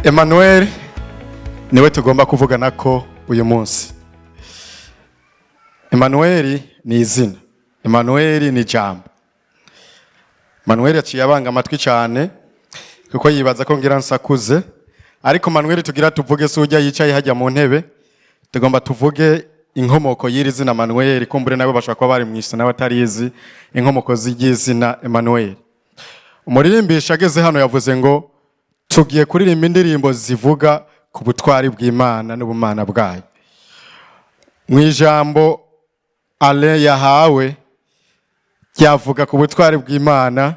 Emmanuel niwe tugomba kuvugana ko uyu munsi. Emmanuel ni izina, Emmanuel ni ijambo. Emmanuel yaciye abanga amatwi cyane kuko yibaza ko ngira nsakuze, ariko Emmanuel tugira tuvuge si ujya yicaye hajya mu ntebe. Tugomba tuvuge inkomoko y'iri zina Emmanuel. Kumbure nabo bashobora kuba bari mu isi nawe atarizi inkomoko z'izina Emmanuel. Umuririmbisha ageze hano yavuze ngo tugiye kuririmba indirimbo zivuga ku butwari bw'Imana n'ubumana bwayo. Mu ijambo Alain yahawe ryavuga ku butwari bw'Imana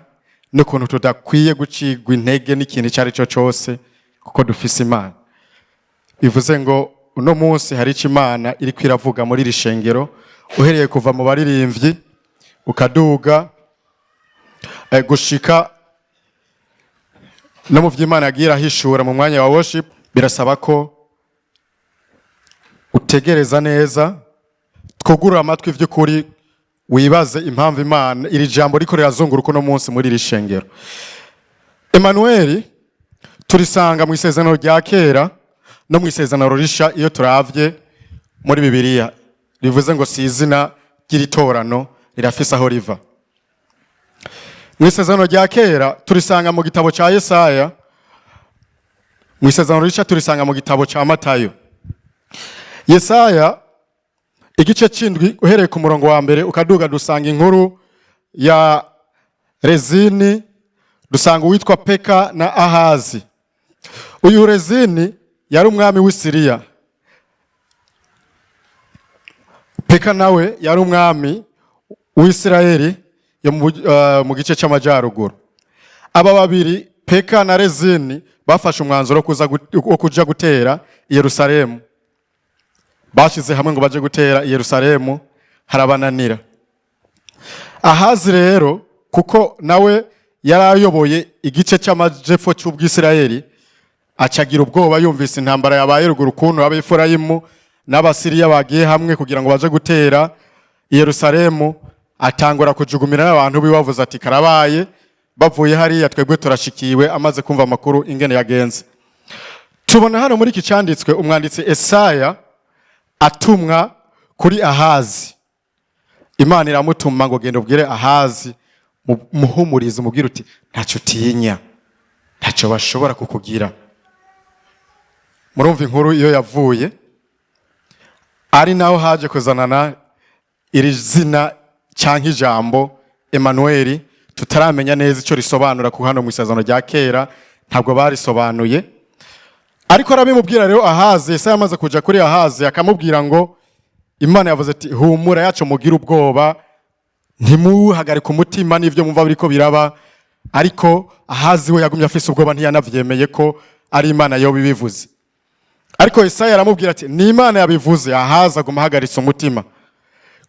n'ukuntu tudakwiye gucigwa intege n'ikintu icyo ari cyo cyose kuko dufise Imana. Bivuze ngo uno munsi hari icyo Imana iri kwiravuga muri iri shengero, uhereye kuva mu baririmbyi ukaduga gushika no mu vy'Imana yagiye irahishura mu mwanya wa worship. Birasaba ko utegereza neza, twugurura amatwi vy'ukuri, wibaze impamvu Imana iri jambo riko rirazunguruka uno munsi muri iri shengero. Emmanuel turisanga mu Isezerano rya Kera no mu Isezerano Risha iyo turavye muri Bibiliya. Rivuze ngo si izina ry'iritorano, rirafise aho riva. Mu Isezerano rya Kera turisanga mu gitabo ca Yesaya, mu Isezerano Risha turisanga mu gitabo ca Matayo. Yesaya igice c'indwi, uhereye ku murongo wa mbere ukaduga, dusanga inkuru ya Rezini, dusanga uwitwa Peka na Ahazi. Uyu Rezini yari umwami w'i Siriya, Peka nawe yari umwami w'Isirayeli yo mu gice cy'amajyaruguru. Aba babiri, Peka na Rezini, bafashe umwanzuro wo kuja gutera i Yerusalemu. Bashyize hamwe ngo baje gutera i Yerusalemu, harabananira. Ahazi rero, kuko nawe yari ayoboye igice cy'amajepfo cy'Ubwisirayeli, acagira ubwoba yumvise intambara yabaye ruguru, ukuntu Abefurayimu n'Abasiriya bagiye hamwe kugira ngo baje gutera i Yerusalemu. Atangura kujugumira n'abantu biwe, bavuze ati: "Karabaye, bavuye hariya twebwe turashikiwe." Amaze kumva amakuru ingene yagenze, tubona hano muri iki cyanditswe umwanditsi Esaya atumwa kuri Ahazi. Imana iramutuma ngo: "Genda ubwire Ahazi, muhumurize, umubwire uti ntacyo utinya, ntacyo bashobora kukugira." Murumva inkuru iyo yavuye, ari naho haje kuzanana iri zina cyangwa ijambo Emmanuel, tutaramenya neza icyo risobanura, kuko hano mu Isezerano rya Kera ntabwo barisobanuye. Ariko arabimubwira rero Ahazi. Yesaya amaze kuja kuri Ahazi, akamubwira ngo Imana yavuze ati: "Humura yacu, mugire ubwoba, ntimuhagarike umutima n'ibyo mumva biriko biraba." Ariko Ahazi we yagumye afise ubwoba, ntiyanavyemeye ko ari Imana yoba ibivuze. Ariko Yesaya aramubwira ati: "Ni Imana yabivuze." Ahazi aguma ahagaritse umutima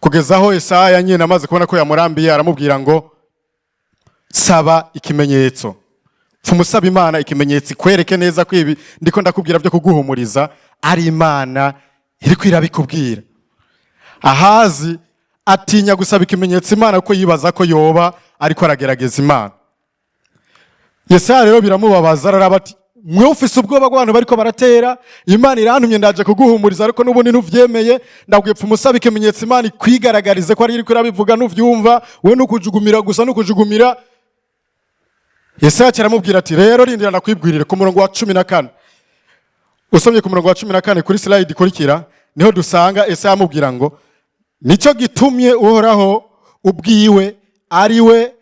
kugeza aho Yesaya nyine amaze kubona ko yamurambiye, aramubwira ngo: "Saba ikimenyetso, pfa Imana ikimenyetso ikwereke neza ko ibi ndiko ndakubwira byo kuguhumuriza ari Imana iriko irabikubwira." Ahazi atinya gusaba ikimenyetso Imana kuko yibaza ko yoba ariko aragerageza Imana. Yesaya rero biramubabaza, araraba ati: "Mwe ufise ubwoba bw'abantu bariko baratera, Imana irantumye, ndaje kuguhumuriza, ariko n'ubundi ntuvyemeye. Ndabwiye pfa umusaba ikimenyetso Imana ikwigaragarize ko ari iriko irabivuga, ntuvyumva, we nukujugumira gusa, nukujugumira." Yesaya aramubwira ati: "Rero rindira ndakwibwirire." Ku murongo wa 14, usomye ku murongo wa 14 kuri slide ikurikira, niho dusanga Yesaya amubwira ngo: "Nicyo gitumye Uhoraho ubwiwe ari we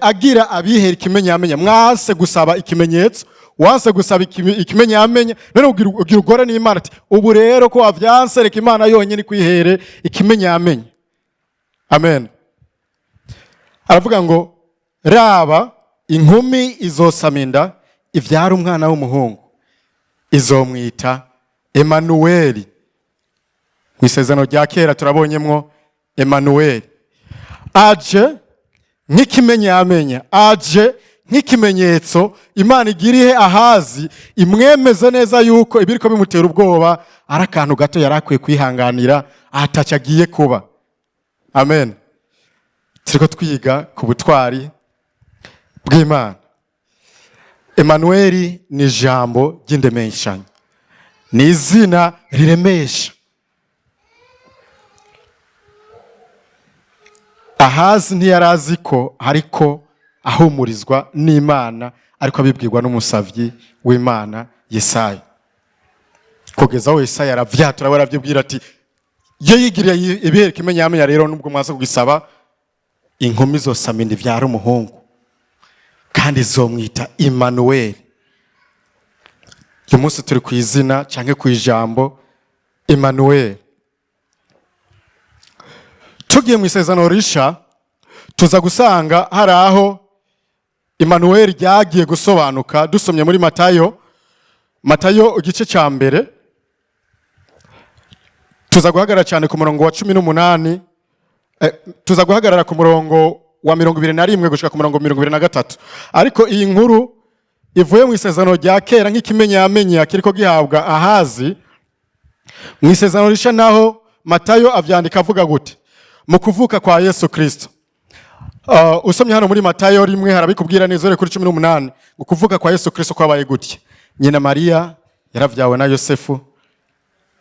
agira abihera ikimenyamenya. Mwase gusaba ikimenyetso, wanse gusaba ikimenyamenya, none ugira ugore n'Imana." Ati: "Ubu rero ko wavyanse, reka Imana yonyine ikwihere ikimenyamenya." Amen. Aravuga ngo: "Raba, inkumi izosama inda, ivyara umwana w'umuhungu, izomwita Emanuweli." Mu Isezerano rya Kera turabonyemwo Emanuweli aje nk'ikimenyamenya, aje nk'ikimenyetso Imana igira ihe Ahazi, imwemeze neza yuko ibiriko bimutera ubwoba ari akantu gato yari akwiye kwihanganira, atacyo agiye kuba. Amen. Turiko twiga ku butwari bw'Imana. Emanuweli ni ijambo ry'indemeshanyo, ni izina riremesha. Ahazi ntiyari azi ko ariko ahumurizwa n'Imana, ariko abibwirwa n'umusavyi w'Imana Yesaya. Kugeza aho Yesaya aravyatura, we aravyibwira ati iyo yigiriye ibihereka imenyamenya rero, nubwo mwaza kugisaba, inkumi izosama inda ivyara umuhungu kandi izomwita Emmanuel. Uyu munsi turi ku izina canke ku ijambo Emmanuel. Tugiye mu Isezerano Risha, tuza gusanga hari aho Emmanuel ryagiye gusobanuka. Dusomye muri Matayo, Matayo igice cya mbere, tuza guhagarara cyane ku murongo wa 18, tuza guhagarara ku murongo wa 21 gushika ku murongo 23. Ariko iyi nkuru ivuye mu Isezerano rya Kera nk'ikimenyamenya kiriko gihabwa Ahazi, mu Isezerano Risha naho Matayo avyandika avuga gute? Mu kuvuka kwa Yesu Kristo. Usomye hano muri Matayo 1 harabikubwira neza, ure kuri 18, ngo kuvuka kwa Yesu Kristo kwabaye gutya: nyina Mariya yaravyawe na Yosefu,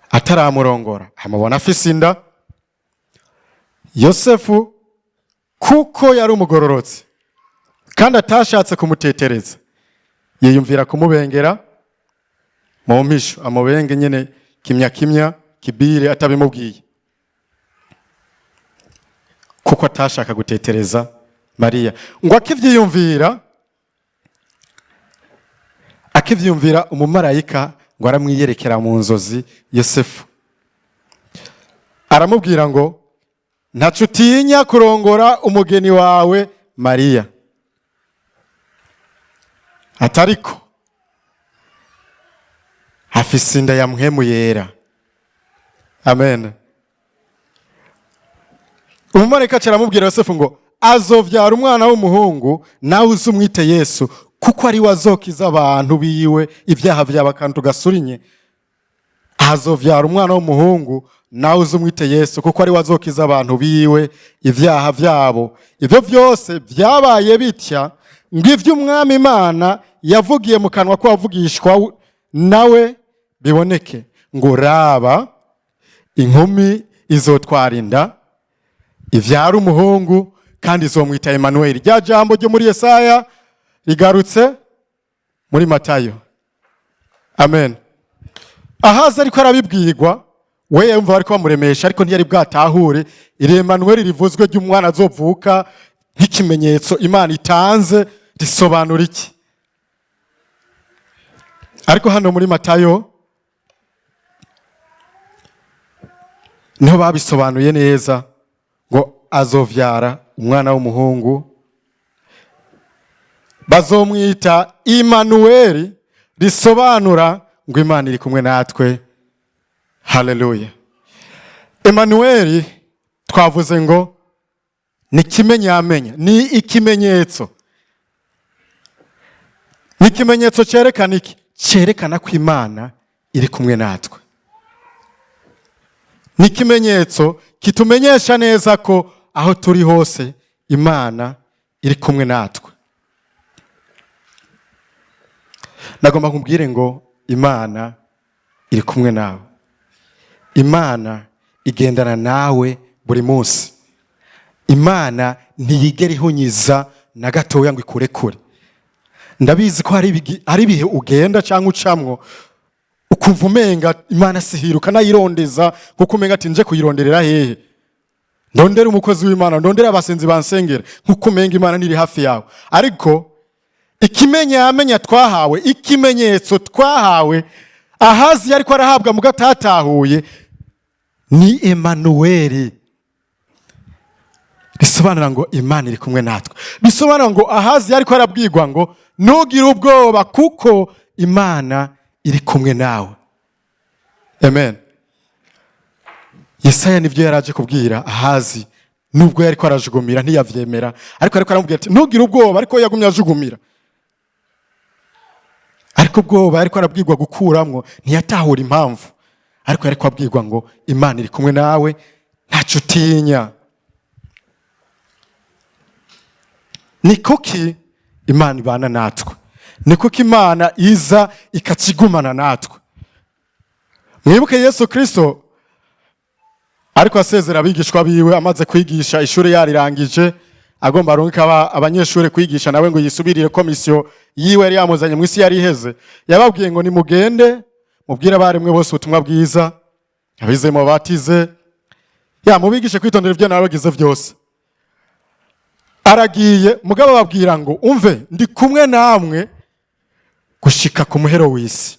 ataramurongora amubona afise inda. Yosefu, kuko yari umugororotsi kandi atashatse kumutetereza, yiyumvira kumubengera mu mpisho, amubenge nyene kimya kimya kibire atabimubwiye, kuko atashaka gutetereza Mariya. Ngo akivyiyumvira, umumarayika ngo aramwiyerekera mu nzozi Yosefu, aramubwira ngo ntaco utinya kurongora umugeni wawe Mariya, atariko afise inda ya Mpwemu Yera. Amen. Umumarayika aca aramubwira Yosefu ngo azovyara umwana w'umuhungu, nawe uze umwite Yesu, kuko ari we azokiza abantu biwe ibyaha vyabo. Akantu gasurinye: azovyara umwana w'umuhungu, nawe uze umwite Yesu, kuko ari we azokiza abantu biwe ibyaha vyabo. Ivyo vyose vyabaye bitya ngo ivyo Umwami Imana yavugiye mu kanwa k'uwavugishwa nawe biboneke, ngo raba, inkumi izotwara inda ivyara umuhungu, kandi izomwita Emmanuel. Rya jambo ryo muri Yesaya rigarutse muri Matayo. Amen. Ahaza ariko arabibwirwa, we yumva bariko bamuremesha, ariko ntiyari bwatahure iri Emmanuel rivuzwe ry'umwana azovuka nk'ikimenyetso Imana itanze risobanura iki. Ariko hano muri Matayo niho babisobanuye neza, ngo azovyara umwana w'umuhungu, bazomwita Emmanuel, risobanura ngo Imana iri kumwe natwe. Haleluya. Emmanuel twavuze ngo ni ikimenyamenya, ni ikimenyetso, ni ikimenyetso cyerekana iki? Cyerekana ko Imana iri kumwe natwe. Ni ikimenyetso kitumenyesha neza ko aho turi hose Imana iri kumwe natwe. Nagomba nkubwire ngo Imana iri kumwe nawe, Imana igendana nawe buri munsi. Imana ntiyigera ihunyiza na gatoya ngo ikurekure. Ndabizi ko hari ibihe ugenda cyangwa ucamwo ukumva umenga Imana sihiruka nayirondeza, kuko umenga ati nje kuyironderera hehe? Ndondera umukozi w'Imana, ndondera abasenzi bansengera, nkuko umenga Imana ntiri hafi yawe. Ariko ikimenyamenya twahawe, ikimenyetso twahawe, Ahazi ariko arahabwa mu gatatahuye, ni Emmanuel, risobanura ngo Imana iri kumwe natwe. Bisobanura ngo Ahazi ariko arabwirwa ngo ntugire ubwoba kuko Imana iri kumwe nawe. Amen. Yesaya nibyo yaraje kubwira Ahazi, nubwo yariko arajugumira ntiyavyemera, ariko aramubwira ati ntugire ubwoba, ariko yagumye ajugumira. Ariko ubwoba yariko arabwirwa gukuramwo ntiyatahura impamvu, ariko yariko abwirwa ngo Imana iri kumwe nawe, ntacyo utinya. Ni kuki Imana ibana natwe? Ni kuko Imana iza ikakigumana natwe. Mwibuke Yesu Kristo ariko asezera abigishwa biwe, amaze kwigisha, ishuri yarirangije, agomba arungika abanyeshuri kwigisha, nawe ngo yisubirire ko mission yiwe yari yamuzanye mu isi yari iheze. Yababwiye ngo: "Nimugende mubwire abaremwe bose ubutumwa bwiza, abizeye mubatize, ya mubigishe kwitondera ibyo nabagize byose." Aragiye, mugabo ababwira ngo: "Umve, ndi kumwe namwe gushika ku muhero w'isi."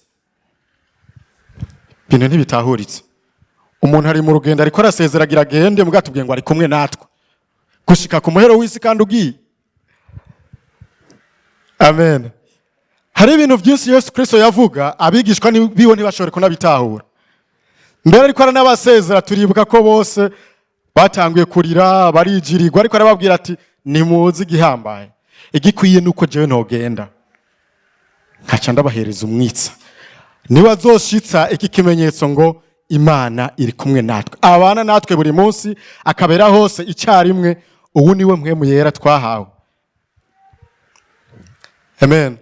Ibintu ntibitahuritse. Umuntu ari mu rugendo, ariko arasezera, agira agende, mugabo atubwiye ngo ari kumwe natwe gushika ku muhero w'isi, kandi ugiye. Amen. Hari ibintu byinshi Yesu Kristo yavuga, abigishwa biwe ntibashobore kunabitahura. Mbere ariko aranabasezera, turibuka ko bose batanguye kurira, barijirirwa, ariko arababwira ati: "Nimuzi igihambaye, igikwiye nuko jewe ntogenda nkaca ndabahereza umwitsa, niba azoshitsa iki kimenyetso ngo Imana iri kumwe natwe, abana natwe buri munsi, akabera hose icyarimwe. Ubu niwe Mpwemu Yera twahawe." Amen.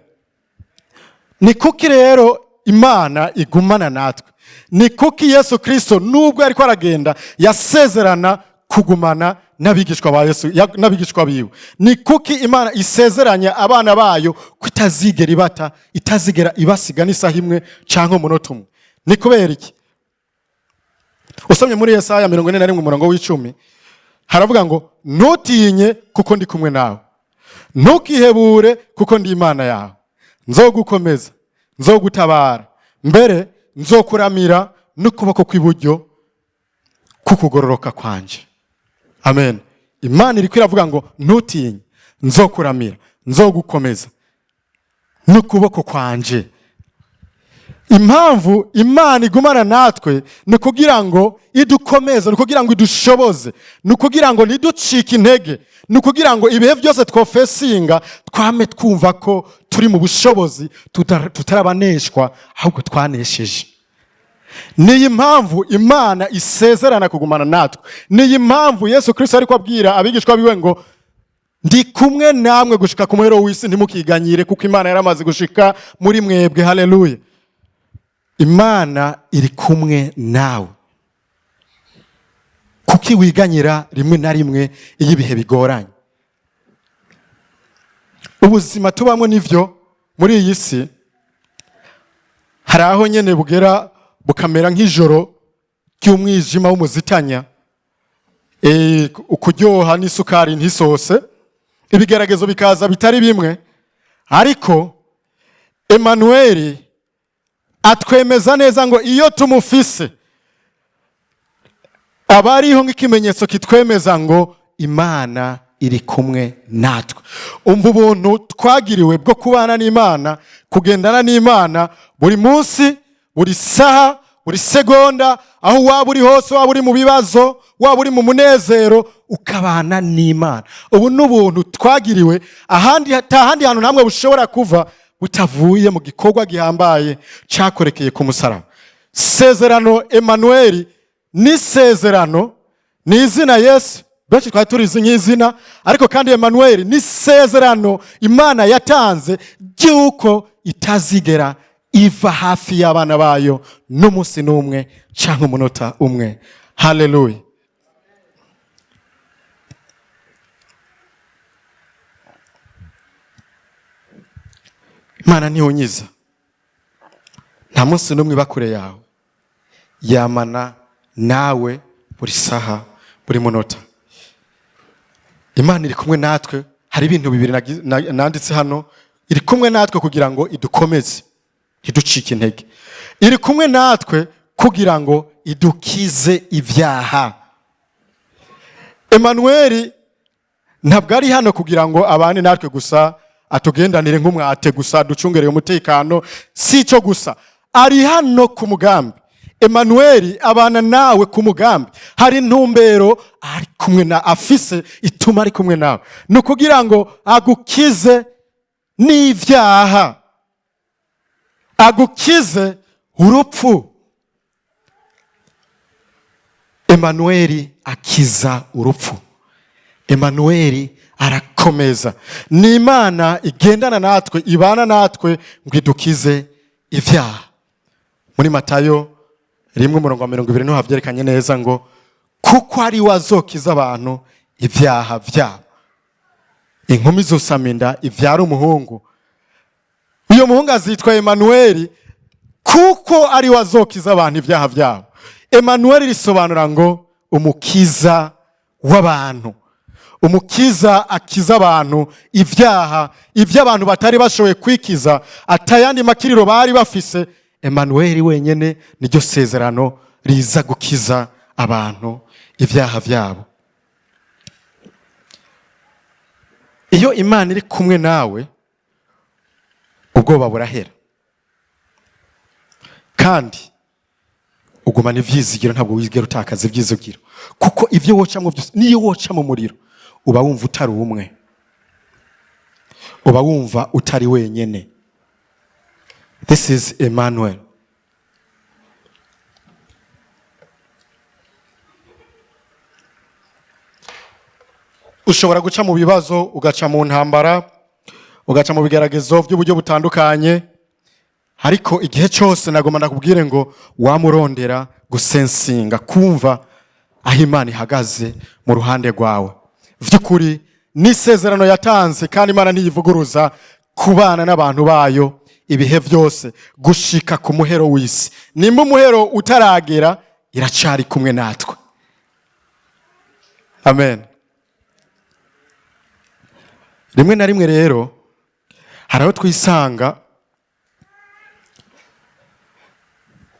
Ni kuki rero Imana igumana natwe? Ni kuki Yesu Kristo, nubwo ariko aragenda, yasezerana kugumana n'abigishwa ba Yesu, n'abigishwa biwe? Ni kuki Imana isezeranya abana bayo ko itazigera ibata, itazigera ibasiga n'isaha imwe cyangwa umunota umwe? Ni kubera iki? Usomye muri Yesaya 41 umurongo w'10, haravuga ngo: "Ntutinye, kuko ndi kumwe nawe; ntukihebure, kuko ndi Imana yawe. Nzogukomeza, nzogutabara, mbere nzokuramira n'ukuboko kw'iburyo kukugororoka kwanje." Amen. Imana iriko iravuga ngo: "Ntutinye, nzokuramira, nzogukomeza n'ukuboko kwanje." Impamvu Imana igumana natwe ni ukugira ngo idukomeze, ni ukugira ngo idushoboze, ni ukugira ngo ntiducike intege, ni ukugira ngo ibihe byose twofesinga twame twumva ko turi mu bushobozi, tutarabaneshwa, ahubwo twanesheje. Niyi mpamvu Imana isezerana kugumana natwe. Niyi mpamvu Yesu Kristo ariko abwira abigishwa biwe ngo: "Ndi kumwe namwe gushika ku muhero w'isi, ntimukiganyire, kuko Imana yaramaze gushika muri mwebwe." Haleluya! Imana iri kumwe nawe. Kuki wiganyira rimwe na rimwe iyo ibihe bigoranye? Ubuzima tubamo nivyo, muri iyi si hari aho nyene bugera bukamera nk'ijoro ry'umwijima w'umuzitanya, ukuryoha n'isukari ntisose, ibigeragezo bikaza bitari bimwe. Ariko Emmanuel atwemeza neza ngo iyo tumufise, aba ariho nk'ikimenyetso kitwemeza ngo Imana iri kumwe natwe. Umva ubuntu twagiriwe bwo kubana n'Imana, kugendana n'Imana buri munsi, buri saha, buri segonda, aho waba uri hose, waba uri mu bibazo, waba uri mu munezero, ukabana n'Imana. Ubu ni ubuntu twagiriwe ahandi, ahandi hantu namwe bushobora kuva butavuye mu gikorwa gihambaye cyakorekeye ku musaraba. Sezerano Emmanuel ni sezerano, ni izina Yesu benshi twari turizi nk'izina, ariko kandi Emmanuel ni sezerano Imana yatanze ry'uko itazigera iva hafi y'abana bayo n'umunsi n'umwe cyangwa umunota umwe. Haleluya! Imana ntihunyiza, nta munsi n'umwe iba kure yawe, yamana nawe buri saha, buri munota. Imana iri kumwe natwe. Hari ibintu bibiri nanditse hano. Iri kumwe natwe kugira ngo idukomeze, ntiducike intege. Iri kumwe natwe kugira ngo idukize ibyaha. Emmanuel ntabwo ari hano kugira ngo abane natwe gusa, atugendanire nk'umwate gusa, ducungereye umutekano. Si icyo gusa, ari hano ku mugambi. Emmanuel abana nawe ku mugambi. Hari intumbero ari kumwe na afise ituma ari kumwe nawe, ni ukugira ngo agukize n'ibyaha, agukize urupfu. Emmanuel akiza urupfu. Emmanuel Arakomeza. Ni Imana igendana natwe, ibana natwe ngo idukize ibyaha. Muri Matayo 1:20 niho havyerekanye neza ngo kuko ari we azokiza abantu ibyaha byabo. Inkumi izosama inda ivyara umuhungu, uyo muhungu azitwa Emanuweli kuko ari we azokiza abantu ibyaha byabo. Emanuweli risobanura ngo umukiza w'abantu, umukiza akiza abantu ibyaha, ibyo abantu batari bashoboye kwikiza, atayandi makiriro bari bafise. Emanuweli wenyene niryo sezerano riza gukiza abantu ibyaha byabo. Iyo Imana iri kumwe nawe, ubwoba burahera kandi ugumana ivyizigiro, ntabwo wigera utakaza ivyizigiro, kuko ivyo wocamwo byose, niyo woca mu muriro, uba wumva utari umwe, uba wumva utari wenyene. This is Emmanuel. Ushobora guca mu bibazo, ugaca mu ntambara, ugaca mu bigeragezo by'uburyo butandukanye, ariko igihe cyose nagomba ndakubwire ngo wamurondera gusensinga, kumva aho Imana ihagaze mu ruhande rwawe. Vy'ukuri n'isezerano yatanze, kandi Imana ntiyivuguruza, kubana n'abantu bayo ibihe byose gushika ku muhero w'isi. Nimba umuhero utaragera, iracari kumwe natwe. Amen. Rimwe na rimwe rero hari aho twisanga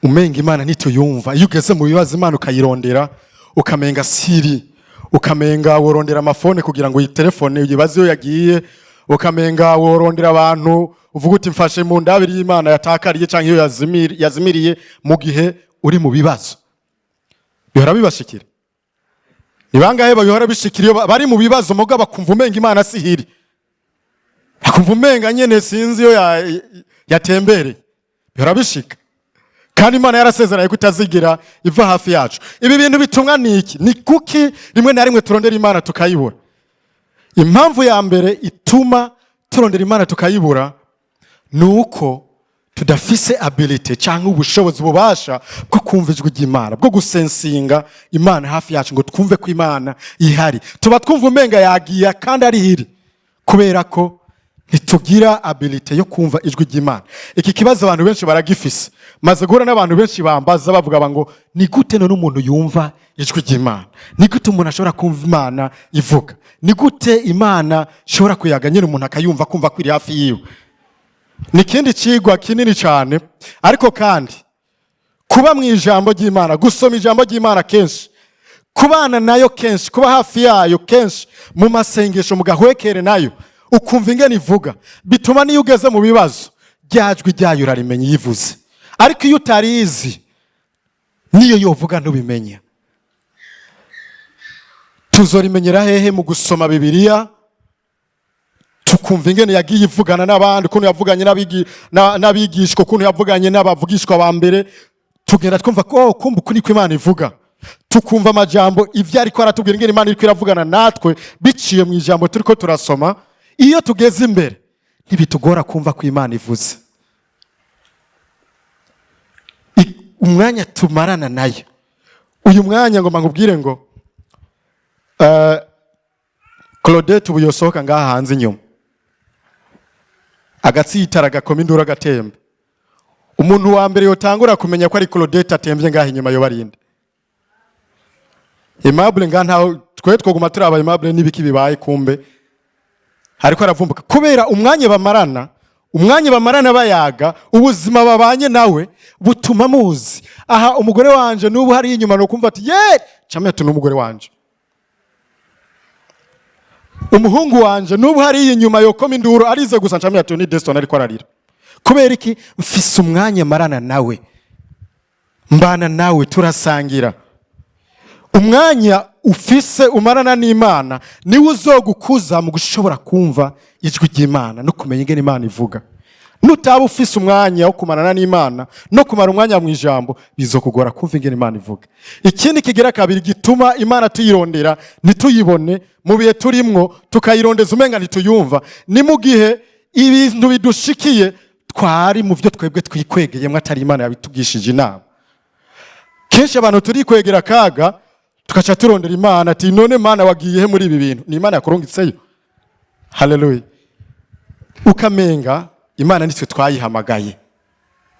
umenga Imana ntituyumva. Iyo ugeze mu bibazo, Imana ukayirondera, ukamenga siri, ukamenga worondera amafone kugira ngo uyitelefone uyibaze iyo yagiye, ukamenga worondera abantu uvuga uti mfashe mu ndabiri y'Imana yatakariye cyangwa iyo yazimiriye mu gihe uri mu bibazo. Bihora bibashikira? Ni bangahe babihora bishikira iyo bari mu bibazo, muga bakumva umenga Imana sihiri, bakumva umenga nyene sinzi iyo yatembereye? Bihora bishika, kandi Imana yarasezeranye ko itazigira iva hafi yacu. Ibi bintu bitumwa niki? Ni kuki rimwe na rimwe turondera Imana tukayibura? Impamvu ya mbere ituma turondera Imana tukayibura ni uko tudafise ability cyangwa ubushobozi, ububasha bwo kumva ijwi ry'Imana, bwo gusensinga Imana hafi yacu ngo twumve ko Imana ihari. Tuba twumva umenga yagiye kandi ari hiri, kubera ko ntitugira ability yo kumva ijwi ry'Imana. Iki kibazo abantu benshi baragifise. Maze guhura n'abantu benshi bambaza bavuga ngo ni gute none umuntu yumva ijwi ry'Imana? Ni gute umuntu ashobora kumva Imana ivuga? Ni gute Imana ishobora kuyaga nyine umuntu akayumva, kumva ko iri hafi yiwe? Ni ikindi cigwa kinini cyane. Ariko kandi kuba mu ijambo ry'Imana, gusoma ijambo ry'Imana kenshi, kubana nayo kenshi, kuba hafi yayo kenshi mu masengesho, mu gahwekere nayo, ukumva ingene ivuga, bituma niyo ugeze mu bibazo ryajwi ryayo urarimenya iyo ivuze. Ariko iyo utarizi, niyo yovuga ntubimenya. Tuzorimenyera hehe? Mu gusoma Bibiliya, tukumva ingene yagiye ivugana n'abandi, ukuntu yavuganye n'abigishwa, ukuntu yavuganye n'abavugishwa ba mbere. Tugenda twumva ko oh, kumva uku niko Imana ivuga. Tukumva amajambo ivyo ariko aratubwira, ingene Imana iriko iravugana natwe biciye mu ijambo turiko turasoma. Iyo tugeze imbere ntibitugora kumva ko Imana ivuze. Umwanya tumarana nayo, uyu mwanya ngomba nkubwire ngo Claudette ubu yosohoka ngaha hanze inyuma, agatsitara gakoma induru agatemba, umuntu wa mbere yotangura kumenya ko ari Claudette atemvye ngaha inyuma yoba arinde? Aimable ngaha ntaho twe twoguma turaba Aimable n'ibiki bibaye, kumbe ariko aravumbuka kubera umwanya bamarana, umwanya bamarana bayaga, ubuzima babanye nawe butuma muzi. Aha umugore wanje n'ubu hari inyuma no kumva ati ye camya ati n'umugore wanje. Umuhungu wanje n'ubu hari inyuma yokoma induru arize gusa, ncamya ati ni Deston ariko ararira. Kubera iki? Mfise umwanya marana nawe, mbana nawe, turasangira. Umwanya ufise umarana n'Imana niwe uzogukuza mu gushobora kumva ijwi ry'Imana no kumenya ingene Imana ivuga. Nutaba ufise umwanya wo kumarana n'Imana no kumara umwanya mu ijambo, bizokugora kumva ingene Imana ivuga. Ikindi kigira kabiri gituma Imana tuyirondera ntituyibone mu bihe turimwo, tukayirondeza umenga ntituyumva, ni mu gihe ibintu bidushikiye twari mu byo twebwe twikwegeyemo, atari Imana yabitugishije inama. Kenshi abantu turikwegera akaga, tugaca turondera Imana ati: "None Mana, wagiye he muri ibi bintu? Ni Imana yakurungitseyo?" Haleluya! Ukamenga Imana nitwe twayihamagaye,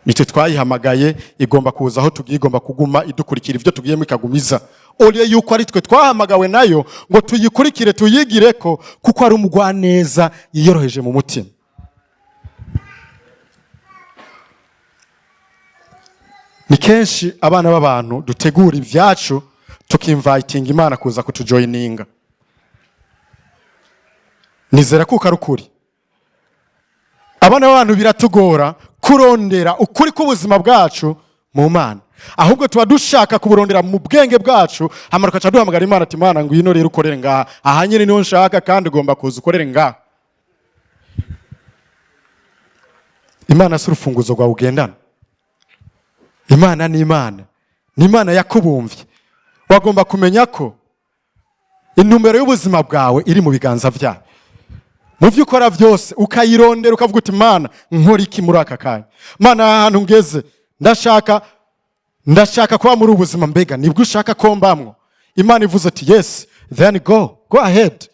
nitwe twayihamagaye, igomba kuza aho tugiye, igomba kuguma idukurikira ibyo tugiyemo, ikagumiza oriye yuko ari twe twahamagawe nayo ngo tuyikurikire, tuyigire ko, kuko ari umugwaneza yiyoroheje mu mutima. Ni kenshi abana b'abantu dutegura ibyacu, tukinvitinga Imana kuza kutujoininga. Nizera kuko ari ukuri. Abana b'abantu biratugora kurondera ukuri k'ubuzima bwacu mu Mana, ahubwo tuba dushaka kuburondera mu bwenge bwacu, hama tugaca duhamagara Imana ati: "Imana, ngwino rero ukorere ngaha, aha nyine niho nshaka, kandi ugomba kuza ukorere ngaha." Imana si urufunguzo rwawe ugendana. Imana ni Imana, ni Imana yakubumvye. Wagomba kumenya ko intumbero y'ubuzima bwawe iri mu biganza byayo. Mu byo ukora byose ukayirondera, ukavuga uti: "Mana, nkora iki muri aka kanya? Mana, aha hantu ngeze ndashaka kuba muri ubu buzima, mbega nibwo ushaka ko mbamwo?" Imana ivuze ati: "Yes," then go ahead,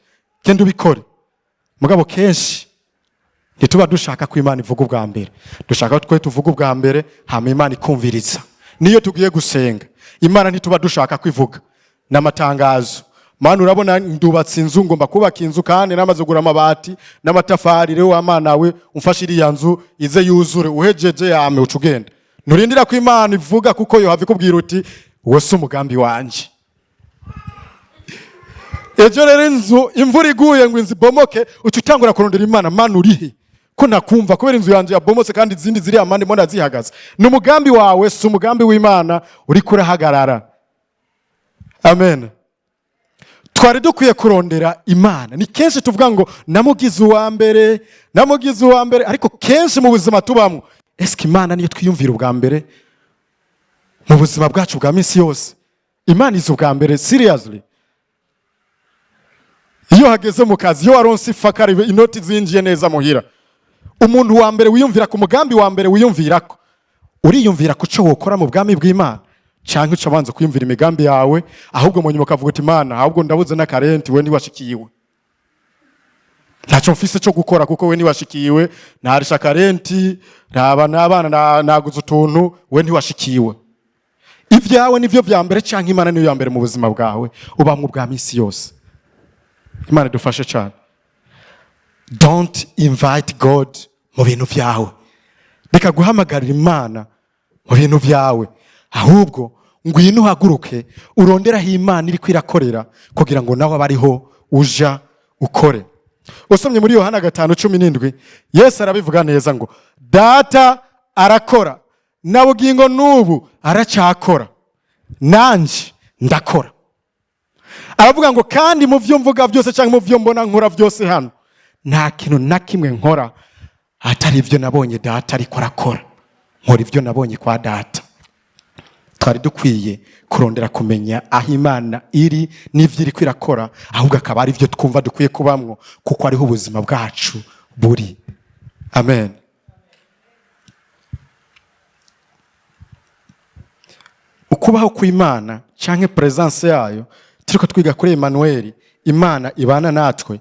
genda ubikore. Mugabo kenshi ntituba dushaka ko Imana ivuga ubwa mbere, dushaka ko twe tuvuga ubwa mbere, hama Imana ikumviriza. Niyo tugiye gusenga, Imana ntituba dushaka kwivuga n'amatangazo: "Mana, urabona ndubatse inzu, ngomba kubaka inzu, kandi namaze kugura amabati n'amatafari. Rero wa Mana we, umfashe iriya nzu ize yuzure." Uhejeje yame uca ugenda, nturindira ko Imana ivuga, kuko yohava ikubwira uti: "Uwo si umugambi wanje." Ejo rero inzu imvura iguye ngo inzu ibomoke, uca utangura kurondera Imana: "Mana, urihe ko nakumva kubera inzu yanjye yabomotse, kandi izindi ziri amande mbona zihagaze?" Ni umugambi wawe, si umugambi w'Imana uriko urahagarara. Amen. Twari dukwiye kurondera Imana. Ni kenshi tuvuga ngo namugize uwa mbere, namugize uwa mbere, ariko kenshi mu buzima tubamo, eske Imana niyo twiyumvira ubwa mbere mu buzima bwacu bwa minsi yose? Imana izi ubwa mbere seriously? Iyo hageze mu kazi, iyo waronse ifakari, inoti zinjiye neza muhira, umuntu wa mbere wiyumvira ku mugambi wa mbere wiyumvira ko uriyumvira ku cyo wokora mu bwami bw'Imana, cyangwa uca abanza kwiyumvira imigambi yawe, ahubwo mu nyuma ukavuga uti: "Imana, ahubwo ndabuze n'akarenti, we ntiwashikiwe, ntacyo mfise cyo gukora, kuko we ntiwashikiwe, ntarisha akarenti, ntaba n'abana, naguze utuntu, we ntiwashikiwe." Ibyawe nibyo vya mbere, cyangwa Imana niyo ya mbere mu buzima bwawe ubamwe bwa minsi yose? Imana idufashe cyane. Don't invite God mu bintu byawe. Reka guhamagarira Imana mu bintu byawe, ahubwo ngwino uhaguruke urondere aho Imana iri kwirakorera, kugira ngo nawe abe ariho uja ukore. Usomye muri Yohana 5:17, Yesu arabivuga neza ngo: "Data arakora, na bugingo n'ubu aracyakora, nanje ndakora." Aravuga ngo: "Kandi mu byo mvuga byose cyangwa mu byo mbona nkora byose hano, nta kintu na kimwe nkora atari ibyo nabonye Data ariko arakora. Nkora ibyo nabonye kwa Data." Twari dukwiye kurondera kumenya aho Imana iri n'ibyo iri kwirakora, ahubwo akaba ari byo twumva dukwiye kubamwo, kuko ariho ubuzima bwacu buri. Amen. Ukubaho kw'Imana cyangwa presence yayo, turiko twiga kuri Emmanuel, Imana ibana natwe.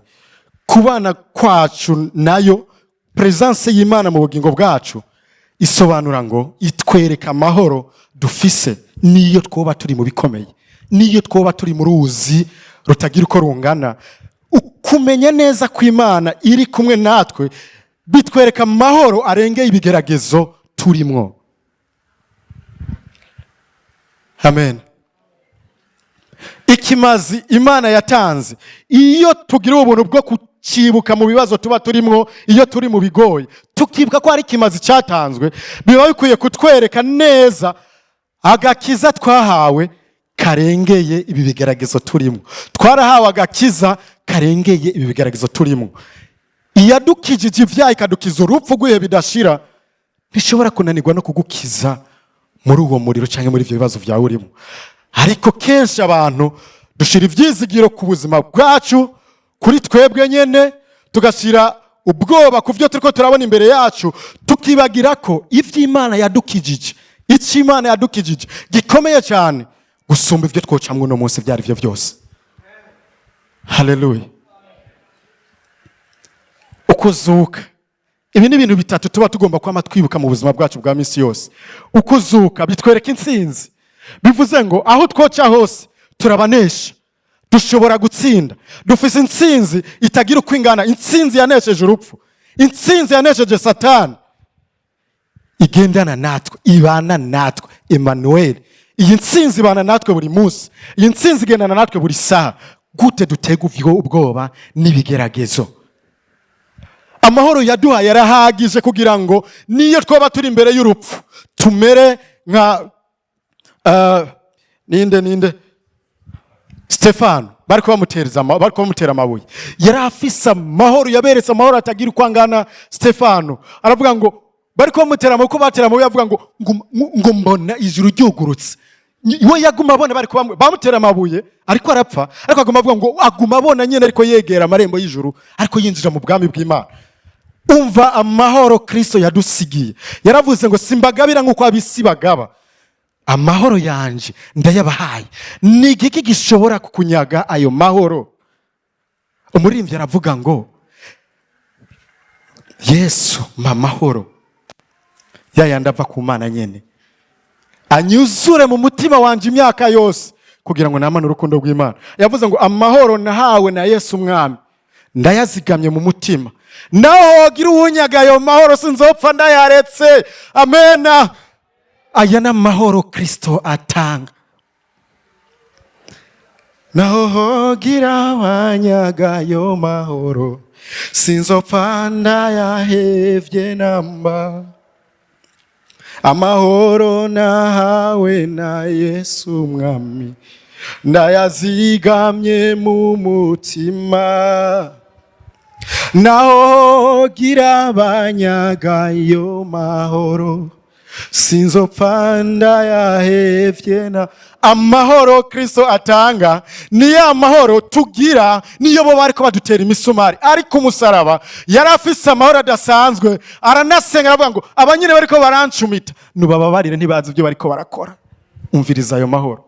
Kubana kwacu nayo, presence y'Imana mu bugingo bwacu, isobanura ngo itwereka amahoro dufise niyo twoba turi mu bikomeye, niyo twoba turi mu ruzi rutagira uko rungana. Kumenya neza ko Imana iri kumwe natwe bitwereka amahoro arengeye ibigeragezo turimwo. Amen. Ikimazi Imana yatanze, iyo tugira ubuntu bwo kucibuka mu bibazo tuba turimwo, iyo turi mu bigoye tukibuka ko hari ikimazi cyatanzwe, biba bikwiye kutwereka neza agakiza twahawe karengeye ibi bigeragezo turimo. Twarahawe agakiza karengeye ibi bigeragezo turimo. Iyadukijije ibyaha, ikadukiza urupfu rw'ibihe bidashira, ntishobora kunanirwa no kugukiza muri uwo muriro cyangwa muri ibyo bibazo byawe urimo. Ariko kenshi abantu dushyira ibyizigiro ku buzima bwacu, kuri twebwe nyine, tugashyira ubwoba ku byo turiko turabona imbere yacu, tukibagira ko iby'Imana yadukijije, icyo Imana yadukijije gikomeye cyane gusumba ibyo twocamwe uno munsi ibyo ari byo byose. Haleluya! Ukuzuka, ibi ni ibintu bitatu tuba tugomba kwama twibuka mu buzima bwacu bwa minsi yose. Ukuzuka bitwereka intsinzi, bivuze ngo aho twoca hose turabanesha, dushobora gutsinda, dufise intsinzi itagira uko ingana, intsinzi yanesheje urupfu, intsinzi yanesheje Satani, igendana natwe, ibana natwe. Emmanuel, iyi ntsinzi ibana natwe buri munsi, iyi ntsinzi igendana natwe buri saha. Gute dutega ubwoba n'ibigeragezo? Amahoro yaduhaye yarahagije kugira ngo niyo twaba turi imbere y'urupfu tumere nka ninde? Stefano. Bari bamutera amabuye, yari afise amahoro, yaberetse amahoro atagira uko angana. Stefano aravuga ngo bari bamutera amabuye, uko batera amabuye, avuga ngo mbona ijuru ryugurutse. We yaguma abona bari bamutera amabuye ariko arapfa, ariko aguma avuga ngo aguma abona nyine ariko yegera amarembo y'ijuru, ariko yinjira mu bwami bw'Imana. Umva amahoro Kristo yadusigiye. Yaravuze ngo simbagabira nk'uko ab'isi bagaba, amahoro yanje ndayabahaye. Ni igiki gishobora kukunyaga ayo mahoro? Umuririmbyi aravuga ngo Yesu mpa amahoro ya yandi ava ku Mana nyene, anyuzure mu mutima wanje imyaka yose, kugira ngo namane urukundo rw'Imana. Yavuze ngo amahoro nahawe na Yesu Umwami ndayazigamye mu mutima, naho wogira uwunyaga ayo mahoro sinzopfa ndayaretse. Amena. Aya ni amahoro Kristo atanga. Naho hogira abanyaga ayo mahoro sinzopfa ndayahevye namba, amahoro nahawe na Yesu Mwami ndayazigamye mu mutima, naho gira abanyaga ayo mahoro sinzopfa ndayahevye. Na amahoro Kristo atanga ni ya mahoro tugira niyo bo bariko badutera imisumari. Ariko umusaraba yari afise amahoro adasanzwe, aranasenga, aravuga ngo abanyine bariko barancumita nubababarire, ntibazi ibyo bariko barakora. Umviriza ayo mahoro.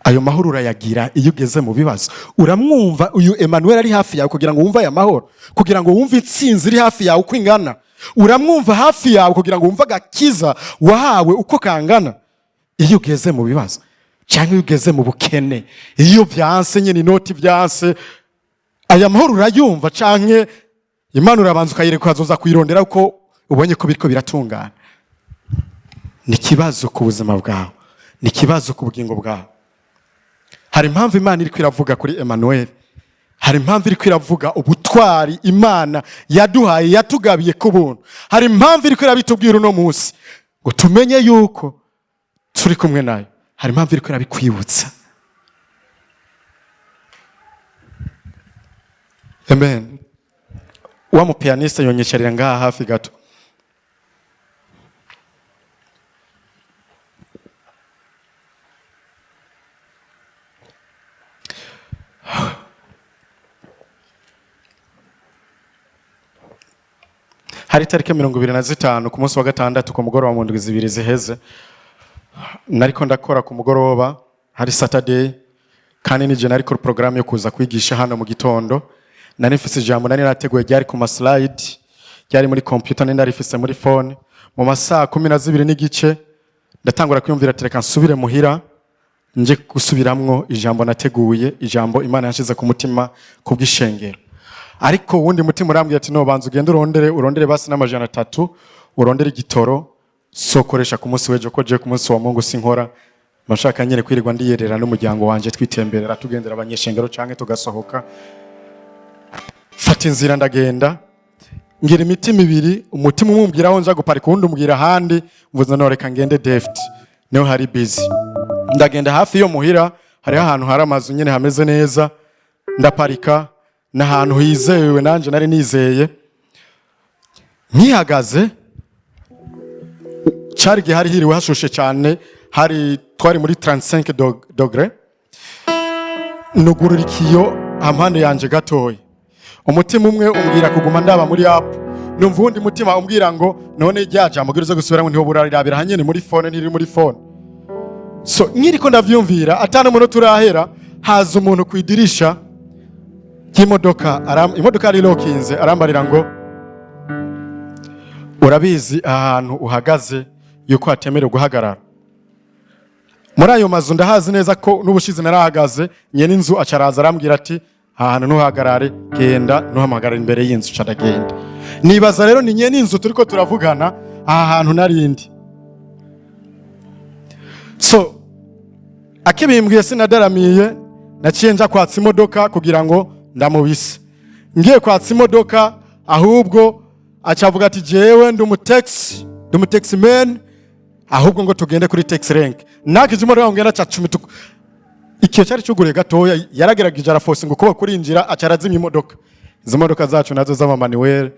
Ayo mahoro urayagira iyo ugeze mu bibazo. Uramwumva uyu Emmanuel ari hafi yawe kugira ngo wumve aya mahoro, kugira ngo wumve intsinzi iri hafi yawe uko ingana. Uramwumva hafi yawe kugira ngo wumve agakiza wahawe uko kangana. Iyo ugeze mu bibazo cyangwa iyo ugeze mu bukene, iyo byanse nyine, inoti byanse, aya mahoro urayumva, canke Imana urabanza ukayireka ukazoza kuyirondera uko ubonye ko biriko biratungana? Ni ikibazo ku buzima bwawe, ni ikibazo ku bugingo bwawe. Hari impamvu Imana iri iravuga kuri Emmanuel, hari impamvu iri iravuga ubutwari Imana yaduhaye, yatugabiye ku buntu. Hari impamvu iri irabitubwira uno munsi ngo tumenye yuko turi kumwe nayo. Hari impamvu iri irabikwibutsa. Amen. Wa mupianiste yonyicarira ngaha hafi gato. Hari itariki 25 ku munsi wa gatandatu ku mugoroba, mu ndwi 2 ziheze. Nariko ndakora ku mugoroba, hari Saturday, kandi nije nariko porogaramu yo kuza kwigisha hano mu gitondo. Nari mfise ijambo nari nateguye, ryari ku ma slide, ryari muri computer, nari narifise muri phone. Mu masaha 12:30 ndatangura kwiyumvira ati reka nsubire muhira nje gusubiramwo ijambo nateguye, ijambo Imana yashize ku mutima kubw'ishengero. Ariko uwundi mutima urambwira ati no, banza ugende urondere basi n'300, urondere igitoro sokoresha ku munsi w'ejo, ko je ku munsi wa Mungu sinkora, mashaka nyine kwirirwa ndiyerera n'umuryango wanje, twitemberera, tugendera abanyeshengero canke tugasohoka. Fata inzira ndagenda, ngira imitima ibiri: umutima umwe umbwira aho nja guparika, uwundi umbwira ahandi. Mvuze no reka ngende Deft, niho hari busy. Ndagenda hafi yo muhira, hariho ahantu hari amazu nyine hameze neza, ndaparika. Ni ahantu hizewe, nanjye nari nizeye. Nkihagaze, cyari igihe hari hiriwe hashushe cyane, hari twari muri 35 degrés. Nugurura ikiyo ampande yanje gatoya. Umutima umwe umbwira kuguma ndaba muri app, numva uwundi mutima umbwira ngo none rya jambo uze gusubiramo, ntiho burarirabira hanyene muri phone, ntiri muri phone. So nkiriko ndavyumvira, atanu umunota urahera, haza umuntu ku idirisha ry'imodoka. Imodoka yari ilokinze. Arambarira ngo: "Urabizi ahantu uhagaze yuko hatemerewe guhagarara muri ayo mazu?" Ndahazi neza ko n'ubushize narahagaze. Nyene inzu acaraza arambwira ati: "Aha hantu ntuhagarare, genda, ntuhamagare imbere y'inzu." Ca ndagenda. Nibaza rero ni nyene inzu turiko turavugana aha hantu narindi. So akibimbwiye sinadaramiye, naciye nja kwatsa imodoka kugira ngo ndamubise. Ngiye kwatsa imodoka, ahubwo acavuga ati: "Jewe ndi umutaxi, ndi umutaxi man, ahubwo ngo tugende kuri taxi rank." Nakije imodoka ngo ngenda, ca cumi ikiyo cyari cyuguruye gatoya. Yaragerageje araforce ngo ukuboko kurinjira, aca arazimya imodoka. Izo modoka zacu nazo z'ama manuel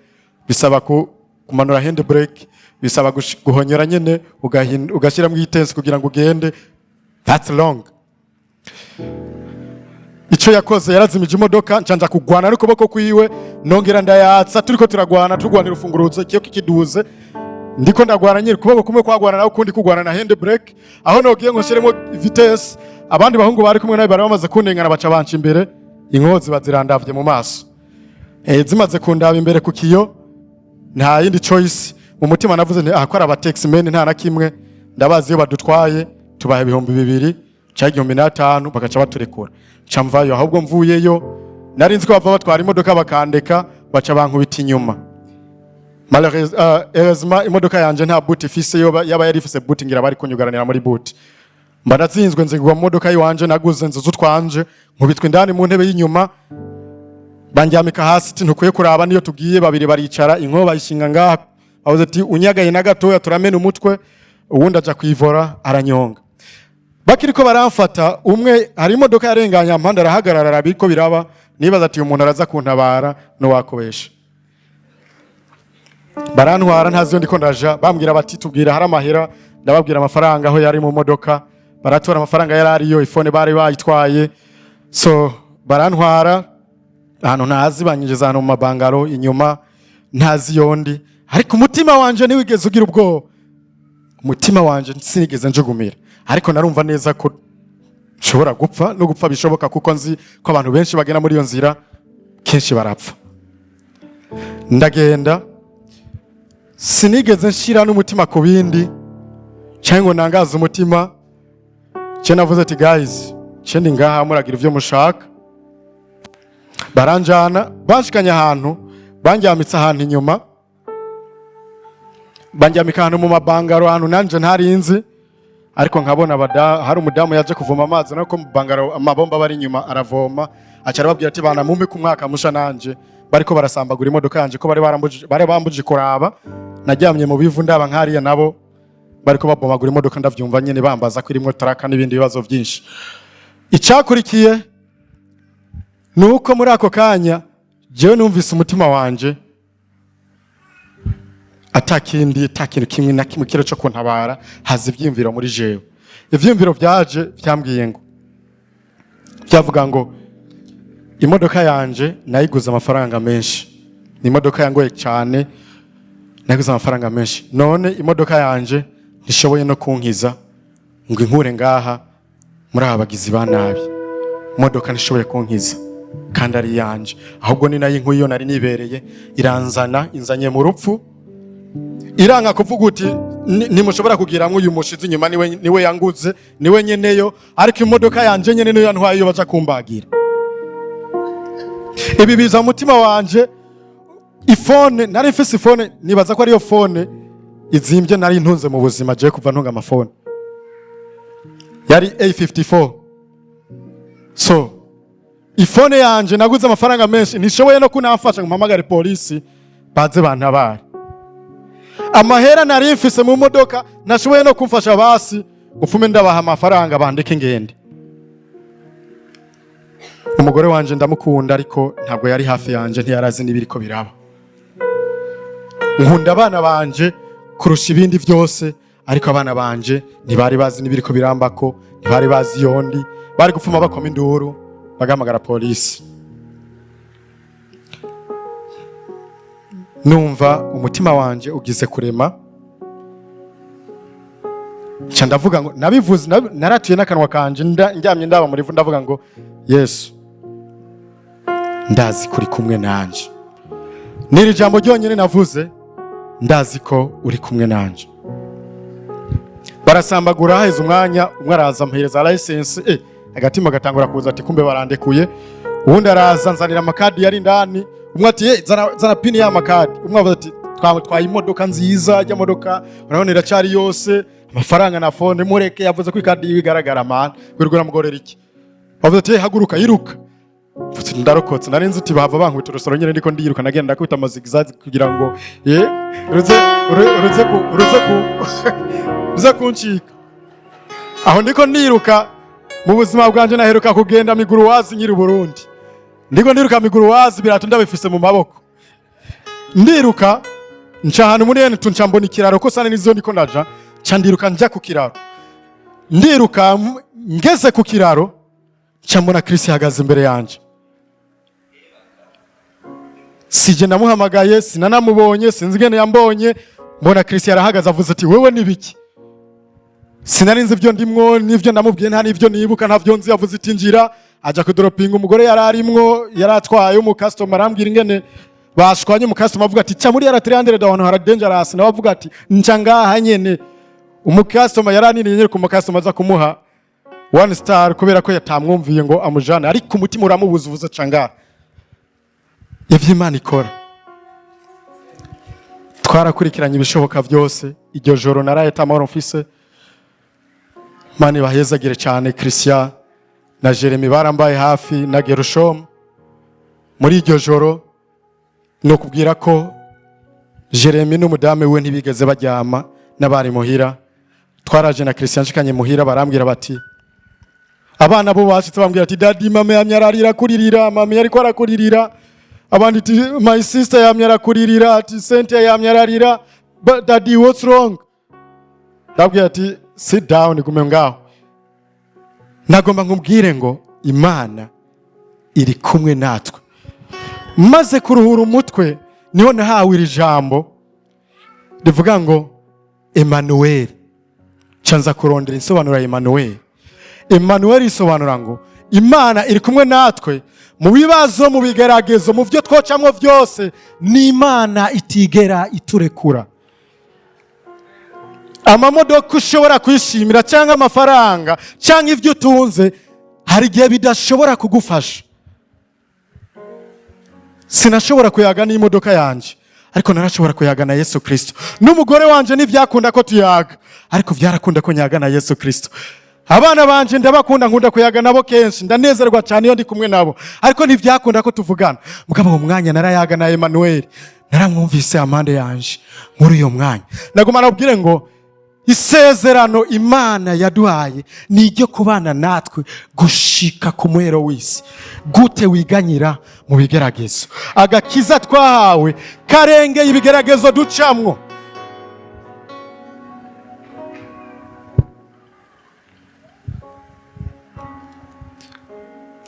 bisaba kumanura hand brake, bisaba guhonyora nyene, ugashyiramo itensi kugira ngo ugende. That's long. Icyo yakoze, yarazimije imodoka, nca kugwana n'ukuboko kwiwe, nongera ndayatsa. Turiko turagwana, turwanira urufunguruzo, ikiyo kikiduze. Ndiko ndagwana nyiri ukuboko kumwe kwagwana nawe, ukundi kugwana na hand brake. Aho nogiye ngo nshiremo vitesse, abandi bahungu bari kumwe nawe bari bamaze kundengana, baca banca imbere, inkozi bazirandavye mu maso. Zimaze kundaba imbere ku kiyo, nta yindi choice. Mu mutima navuze nti: "Ah, ko ari abataxi men, nta na kimwe, ndabazi. Iyo badutwaye tubaha 2000 cyangwa 1500, bagaca baturekura." Nca mvayo. Ahubwo mvuyeyo, nari nzi ko bava batwara imodoka bakandeka, baca bankubita inyuma. Heureusement imodoka yanje nta boot ifise. Yoba yaba yari ifise boot, ngira bari kunyugaranira muri boot. Mba natsinzwe, nzigwa mu modoka yiwanje naguze nzuzu twanje, nkubitwa indani mu ntebe y'inyuma, bandyamika hasi ati: "Ntukwiye kuraba niyo tugiye." Babiri baricara, inkoba bayishinga ngaha, bavuze ati: "Unyagaye na gatoya turamena umutwe." Uwundi aja kwivora aranyonga. Bakiriko baramfata, umwe hari imodoka yarenganye ampande, arahagarara, arabiko biraba. Nibaza ati: "Uyu muntu araza kuntabara." N'uwakobesha, barantwara, ntazi iyo ndiko ndaja. Bambwira bati: "Tubwira hari amahera." Ndababwira amafaranga aho yari mu modoka, baratora amafaranga yari ariyo, iphone bari bayitwaye. So barantwara ahantu ntazi, banyinjiza ahantu mu mabangaro inyuma, ntazi yondi. Ariko umutima wanje ntiwigeze ugira ubwoba, umutima wanje sinigeze njugumira, ariko narumva neza ko nshobora gupfa, no gupfa bishoboka, kuko nzi ko abantu benshi bagenda muri iyo nzira kenshi barapfa. Ndagenda, sinigeze nshira n'umutima ku bindi cyangwa ngo nangaze umutima. Cyo navuze ati: "Guys, cyo ndi ngaha, muragira ibyo mushaka." Baranjana, banshikanye ahantu, banjyamitse ahantu inyuma, banjyamika ahantu mu mabangaro, ahantu nanje ntarinzi. Ariko nkabona hari umudamu yaje kuvoma amazi, nako mu bangaro amabomba bari inyuma, aravoma, aca arababwira ati: "Bana, mumpe ku mwaka musha." Nanje bariko barasambagura imodoka yanje, ko bari barambuje, bari bambuje kuraba. Najyamye mu bivu ndaba nkariya, nabo bariko babomagura imodoka, ndavyumva nyene bambaza ko irimwo tracker n'ibindi bibazo byinshi. Icyakurikiye ni uko muri ako kanya jewe numvise umutima wanje atakindi, atakintu kimwe na kimwe kiro cyo kuntabara. Haza ivyiyumviro muri jewe. Ivyiyumviro vyaje vyambwiye ngo, byavuga ngo: "Imodoka yanje nayiguze amafaranga menshi, ni imodoka yangoye cyane, nayiguze amafaranga menshi. None imodoka yanje ntishoboye no kunkiza ngo inkure ngaha muri aba bagizi ba nabi. Imodoka ntishoboye kunkiza kandi ari iyanje. Ahubwo ni nayo inkuye iyo nari nibereye, iranzana, inzanye mu rupfu." Iranga kuvuga uti: "Ntimushobora kugiramwo uyu mushizi inyuma, niwe yanguze, niwe nyeneyo, ariko imodoka yanje nyene niyo yantwaye iyo baja kumbagira." Ibi biza mu mutima wanje. Iphone nari mfise, iphone nibaza ko ariyo phone izimbye nari ntunze mu buzima je kuva ntunga amafone, yari A54. So iphone yanje naguze amafaranga menshi ntishoboye no kunamfasha ngo mpamagare polisi baze bantabare. Amahera nari mfise mu modoka ntashoboye no kumfasha, basi upfume ndabaha amafaranga bandeke ngende. Umugore wanje ndamukunda, ariko ntabwo yari hafi yanje, ntiyarazi n'ibiriko biraba. Nkunda abana banje kurusha ibindi byose, ariko abana banje ntibari bazi n'ibiriko birambako, ntibari bazi yondi bari gupfuma bakoma induru bagahamagara polisi. Numva umutima wanje ugize kurema, nca ndavuga ngo nabivuze, naratuye n'akanwa kanje, ndyamye ndaba muri vu, ndavuga ngo: "Yesu, ndazi kuri kumwe nanje." N'iri jambo ryonyine navuze: "Ndazi ko uri kumwe nanje." Barasambagura, haheze umwanya umwe araza ampereza license, agatima gatangura kuza ati: "Kumbe barandekuye." Uwundi araza nzanira amakadi yari indani. Umwe ati: "Zana, zana PIN y'amakadi." Umwe avuze ati: "Twatwaye imodoka nziza, ijya modoka urabona iracari yose, amafaranga na phone, mureke." Yavuze ko ikadi yiwe igaragara, man, wirirwa uramugorera iki? Bavuze ati: "Haguruka, yiruka." Mvuze, ndarokotse. Nari nzi uti bahava bankubita urusoro nyine. Ndiko ndiyiruka, nagenda ndakubita ama zigzag kugira ngo ye uruze uruze ku uruze ku uruze kuncika. Aho ndiko ndiruka, mu buzima bwanje naheruka kugenda miguruwazi nkiri Burundi. Ndiko ndiruka miguruwazi, birato ndabifise mu maboko, ndiruka nca ahantu muri N2, nca mbona ikiraro ko sana nizo ndiko ndaja, nca ndiruka nja ku kiraro. Ndiruka, ngeze ku kiraro, nca mbona Chris ihagaze imbere yanje. Sije namuhamagaye, sinanamubonye, sinzi ingene yambonye. Mbona Chris yarahagaze, avuze ati: "Wewe ni biki?" Sinari nzi ibyo ndimwo n'ibyo ndamubwiye, nta n'ibyo nibuka, ntavyo nzi. Yavuze iti: "Njira." Aja kudoropinga umugore yari arimwo, yari atwaye umu customer. Arambwira ingene bashwanye. Umu customer avuga ati: "Ca muri yara 300, ahantu hara dangerous." Nawe avuga ati: "Nca ngaha nyene." Umu customer yari aniniye nyene ku mu customer, aza kumuha one star kubera ko yatamwumviye ngo amujane, ariko umutima uramubuza, uvuze: "Ca ngaha." Ivyo Imana ikora, twarakurikiranye ibishoboka byose. Iryo joro naraye tamahoro mfise. Imana ibahezagire cyane. Christian na Jeremy barambaye hafi na Gerushom muri iryo joro. Ni ukubwira ko Jeremy n'umudamu we ntibigeze baryama n'abari muhira. Twaraje na Christian, nshikanye muhira, barambwira bati, abana bo bashitse bambwira ati: "Daddy, mama yamye ararira kuririra, mama yariko arakuririra." Abandi ati: "My sister yamye arakuririra." Ati: "Cynthia yamye ararira." "But daddy, what's wrong?" Ndabwira ati: "Sit down, gume ngaho." Nagomba nkubwire ngo Imana iri kumwe natwe. Maze kuruhura umutwe, niho nahawe iri jambo rivuga ngo Emmanuel. Nza kurondera insobanuro ya Emmanuel. Emmanuel isobanura ngo Imana iri kumwe natwe mu bibazo, mu bigeragezo, mu byo twocamwo byose. Ni Imana itigera iturekura. Amamodoka ushobora kwishimira, cyangwa amafaranga, cyangwa ibyo utunze, hari igihe bidashobora kugufasha. Sinashobora kuyaga n'imodoka yanjye, ariko narashobora kuyaga na Yesu Kirisito. N'umugore wanjye ntibyakunda ko tuyaga, ariko byarakunda ko nyaga na Yesu Kirisito. Abana banje ndabakunda, nkunda kuyaga nabo kenshi, ndanezerwa cyane iyo ndi kumwe nabo, ariko ntibyakunda ko tuvugana. Mugabo uwo mwanya narayaga na Emmanuel, naramwumvise amande yanje muri uyo mwanya. Naguma nabwire ngo isezerano Imana yaduhaye ni iryo kubana natwe gushika ku muhero w'isi. Gute wiganyira mu bigeragezo? Agakiza twahawe karengeye ibigeragezo ducamwo.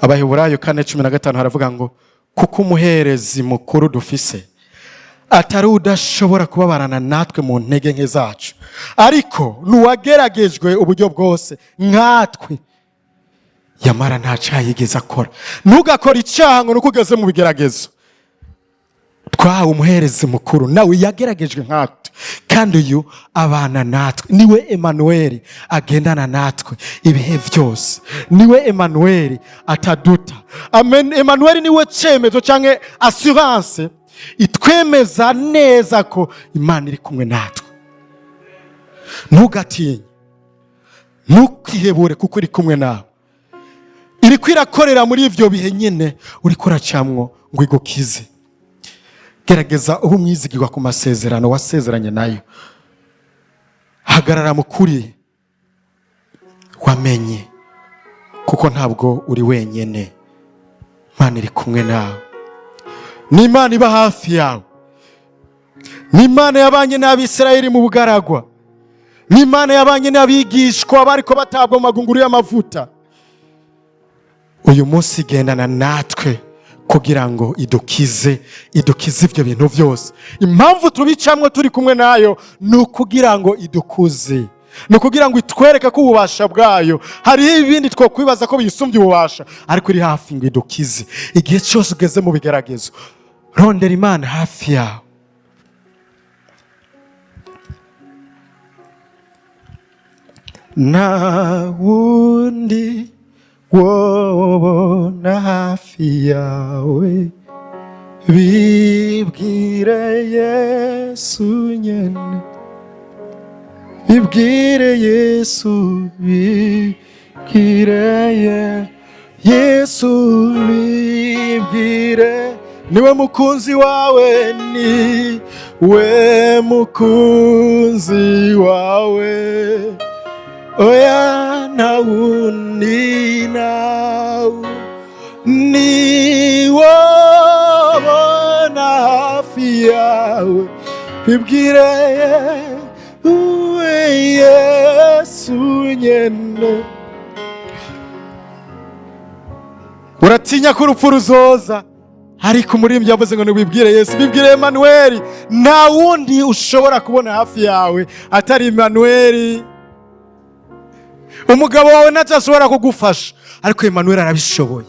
Abaheburayo 4:15 haravuga ngo: "Kuko umuherezi mukuru dufise atari udashobora kubabarana natwe mu ntege nke zacu, ariko n'uwageragejwe uburyo bwose nkatwe, yamara nta cyaha yigeze akora." Ntugakore icyaha ngo nuko ugeze mu bigeragezo. Twahawe umuherezi mukuru nawe yageragejwe nkatwe, kandi uyu abana natwe. Niwe Emmanuel agendana natwe ibihe byose, niwe Emmanuel ataduta. Amen. Emmanuel niwe cyemezo cyangwa assurance itwemeza neza ko Imana iri kumwe natwe. Ntugatinye, ntukihebure, kuko iri kumwe nawe, iri kwirakorera muri ibyo bihe nyine uri kuracamwo ngo igukize. Gerageza ube umwizigirwa ku masezerano wasezeranye nayo. Hagarara mu kuri wamenye, kuko ntabwo uri wenyine. Imana iri kumwe nawe, ni Imana iba hafi yawe, ni Imana yabanye n'Abisirayeli mu bugaragwa, ni Imana yabanye n'abigishwa bariko batabwa mu magunguru y'amavuta. Uyu munsi igendana natwe kugira ngo idukize, idukize ibyo bintu byose. Impamvu tubicamwo turi kumwe nayo ni ukugira ngo idukuze, ni ukugira ngo itwereke ko ububasha bwayo, hariho ibindi twakwibaza ko biyisumbye ububasha, ariko iri hafi ngo idukize. Igihe cyose ugeze mu bigeragezo, rondera Imana hafi yawe. Nta wundi wobona hafi yawe, bibwire Yesu nyene, bibwire Yesu, bibwire Yesu, bibwire, niwe mukunzi wawe, niwe mukunzi wawe. Oya, nta wundi, nawe ni wobona hafi yawe, bibwire uwe Yesu nyene. Uratinya ko urupfu ruzoza, ariko umuririmbyi yavuze ngo ntiwibwire Yesu, bibwire Emanuweli. Nta wundi ushobora kubona hafi yawe atari Emanuweli. Umugabo wawe ntacyo ashobora kugufasha, ariko Emanuweli arabishoboye.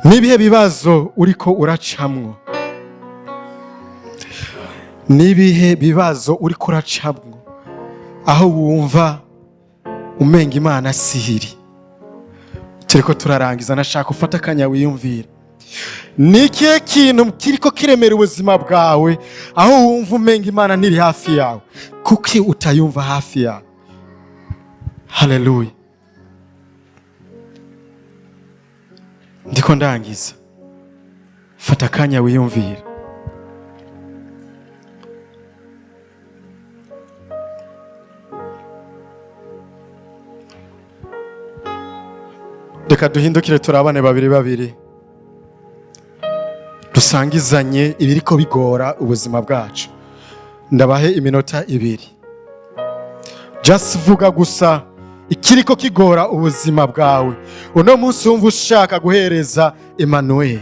N'ibihe bibazo uriko uracamwo? N'ibihe bibazo uriko uracamwo aho wumva umenga Imana sihiri? Turiko turarangiza, nashaka ufata akanya wiyumvire: ni ikihe kintu kiriko kiremera ubuzima bwawe aho wumva umenga Imana ntiri hafi yawe? Kuki utayumva hafi yawe? Haleluya! Ndiko ndangiza, fata akanya wiyumvire. Reka duhindukire, turabane babiri babiri, dusangizanye ibiriko bigora ubuzima bwacu. Ndabahe iminota 2, just vuga gusa ikiriko kigora ubuzima bwawe uno munsi wumva ushaka guhereza Emmanuel,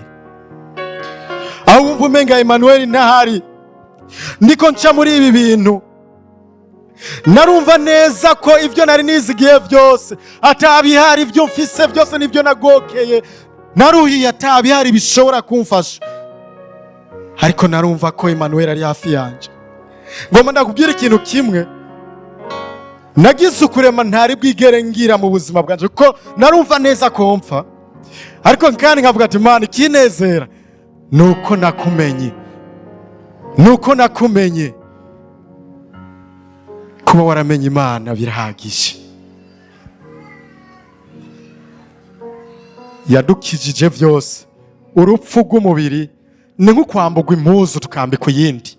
aho wumva umenga Emmanuel ntahari. Ndiko nca muri ibi bintu, narumva neza ko ibyo nari nizigiye byose atabihari, ibyo mfise byose nibyo nagokeye, naruhiye, atabihari bishobora kumfasha, ariko narumva ko Emmanuel ari hafi yanje. Ngomba ndakubwira ikintu kimwe: nagize ukurema ntari bwigere ngira mu buzima bwanje, kuko narumva neza ko mpfa, ariko kandi nkavuga ati: "Imana, ikinezera nuko nakumenye, nuko nakumenye." Kuba waramenye Imana birahagije. Yadukijije byose. Urupfu rw'umubiri ni nko kwamburwa impuzu tukambikwa iyindi.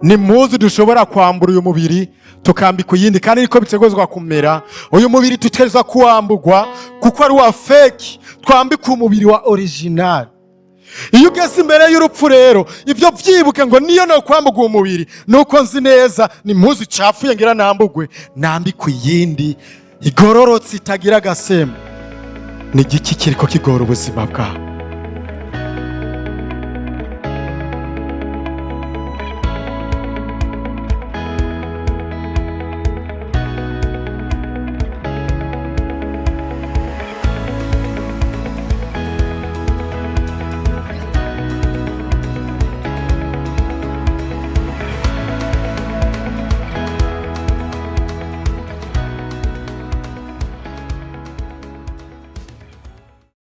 Ni impuzu dushobora kwambura uyu mubiri tukambikwa iyindi, kandi niko bitegezwa kumera. Uyu mubiri tutegerezwa kuwamburwa kuko ari uwa fake, twambikwa umubiri wa original. Iyo ugeze imbere y'urupfu rero, ibyo byibuke ngo niyo no kwamburwa uwo mubiri, nuko nzi neza ni impuzu icapfuye ngira nambugwe, nambikwe iyindi igororotse itagira agasema. Ni igiki kiriko kigora ubuzima bwawe?